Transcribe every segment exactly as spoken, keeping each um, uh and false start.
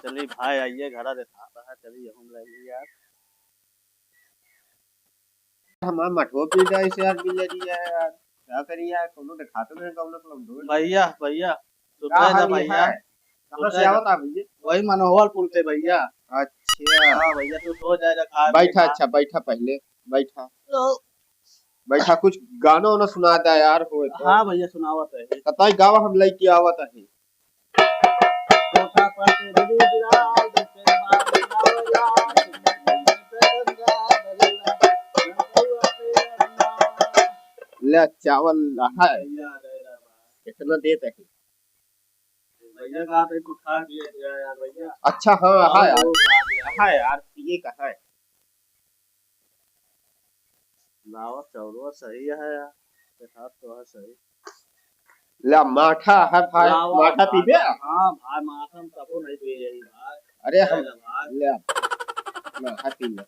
चली भाई, आइए घरा देखाता है, चली हम ले ली यार। हमार मठो पी जाए से यार, बिलरिया है यार, क्या करी यार, कोनो देखात नहीं, कोनो मतलब ढूंढ। भैया, भैया, का सुधरे जा हाल है? भैया। कहाँ से सुधरे जा। आवत आ भैया? वही मनोहर पुल से भैया। अच्छा। हाँ भैया, तू सो जाए जा, खा पी बैठा, खा। अच्छा, बैठा पहले, बैठा। तो बैठा, कुछ गाना वाना सुना दे यार, हो तो। हाँ भैया, सुनावत है। कताई गावा, हम लइके आवत है। कोठा पर से गिरी गिराल, जैसे मार गिरावला, जैसे गंगा दरिया, गंगवा पे अन्ना। ले, चावल है। भैया, दे दे भाई। कितना देत है? भैया, का तो कुछ खा पिए दिया यार, भैया। अच्छा, हाँ, हाँ, हाँ यार। वो खा लिया। हाँ यार, पिए का है। लावा, चौरवा सही है यार, देखात तो है सही। ला, माठा है भाई, लावा, माठा पीबे? माठा, हाँ भाई, माठा हम तबो नहीं पिए यही भाई। अरे ले हम, ला भाई। ले, माठा पी ले।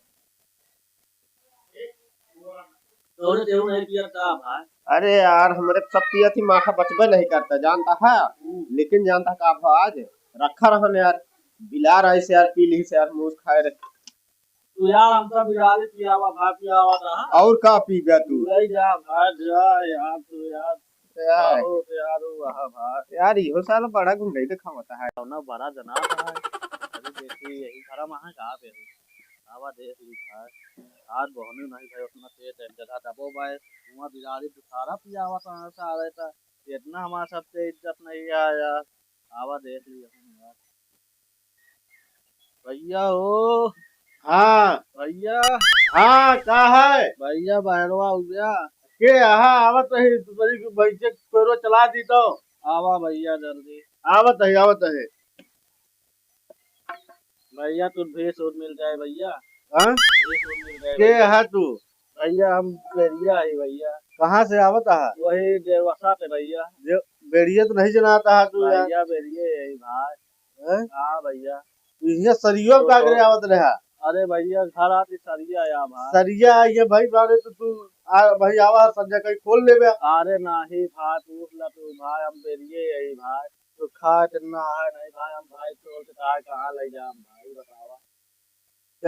तोरे तेहू नहीं पिया का भाई? अरे यार, हमरे सब पिया थी, माठा बचबे नहीं करता, जानता है? हम्म। लेकिन जानता का भाई, आज रखा रहन यार, बिलार ऐसे यार पी ली से यार, मूस खाए रहे। तू यार हमका बिलारी पियावा भाई, पियावा रहा। और का पीबे तू? ले जा भाई, जा यार, तू यार। यार। बहुत यार, वो रहा भाई। यार, इहो साला बड़ा गुंडई दिखावता है। ना बड़ा जनात है। अरे देखी, यही घरा में है का बे? आवा देख ली भाई। आज बहनी नहीं भाई, उतना तेज एक जगह दबो भाई। हुआ बिलारी दुखारा पियावा रहा सारे का। इतना हमारा सबसे इज्जत नहीं है यार। आवा देख ली हम यार। भैया हो। हाँ। भैया। हाँ, का है? भैया, बहरवा हो गया। के, हाँ, आवत रही, तू बड़ी बैठे पैरो चला दी तो। आवा भैया जल्दी। आवत है, आवत है। भैया, तू भेस और मिल जाए भैया। हाँ? भेस और मिल जाए के भैया। है तू? भैया, हम बेरिया है भैया। कहाँ से आवत है? वही देवसा से भैया। दे-, बेरिया तो नहीं जनाता है तू यार। भैया, बेरिया है भाई। हैं? हाँ भैया। इहे सरियो तो का करे तो आवत रहा। अरे भैया, घर आती सरिया या भाई। सरिया ये भाई बारे तो तू आ, भाई आवा संजय कहीं खोल लेबे। अरे नाही भाई, पूछ ला तू भाई, हम बेरिए यही भाई। तो खाए तो ना है नहीं भाई, हम भाई खोल के कहाँ, कहाँ ले जाम भाई, बतावा।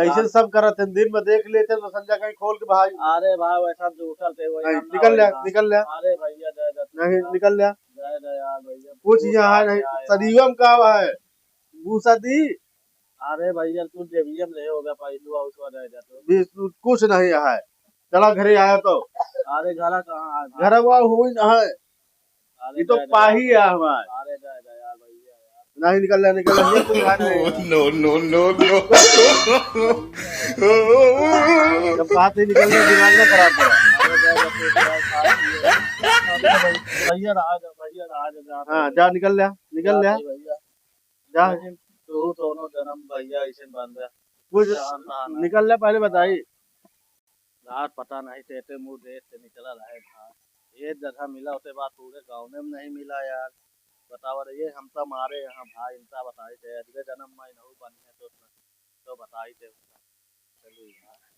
ऐसे का? सब करत हैं, दिन में देख लेते तो संजय कहीं खोल के भाई। अरे भाई, वैसा जूठल थे, वही नहीं, हम ना निकल वही ले, ना। निकल ले। अरे भैया, दे दे। नहीं, निकल ले। दे दे यार भैया, कुछ बहुत यहाँ है नहीं, यार। सरियो में का है? भूसा दी। अरे भैया, तू जेबिया में रहे होगा, पैसवा उसवा दे दे तो। भी तू कुछ नहीं है। चला घरे आया तो। अरे घरा कहाँ है भाई? घर हुआ हुई ना है। अरे ये तो दे दे पाही यार। है हमार। अरे दे दे यार भैया यार। नहीं निकल ले, निकल ले, ये कोई बात नहीं है। No, no, no, no। जब बात नहीं निकल ले, दिमाग ना खराब कर। अरे दे दे तू यार, भैया रहा जा, भैया रहा जा, जा हाँ, भैया। जा निकल ले, निकल जा ले। भाई भैया। जा। लेकिन तू दोनों जन्म भैया ऐसे बन रहा। कुछ जान ना, ना। निकल ले, पहले बताई। यार पता नहीं, तेते मुँह देश से निकला रहे था। ये जगह मिला, उसे बात पूरे गाँव में नहीं मिला यार। बतावा रे, ये हम तो मारे यहाँ भाई, इनका बताई थे, अगले जन्म में इनहू बनी है तो, तो बताई थे उनका। चलो यार।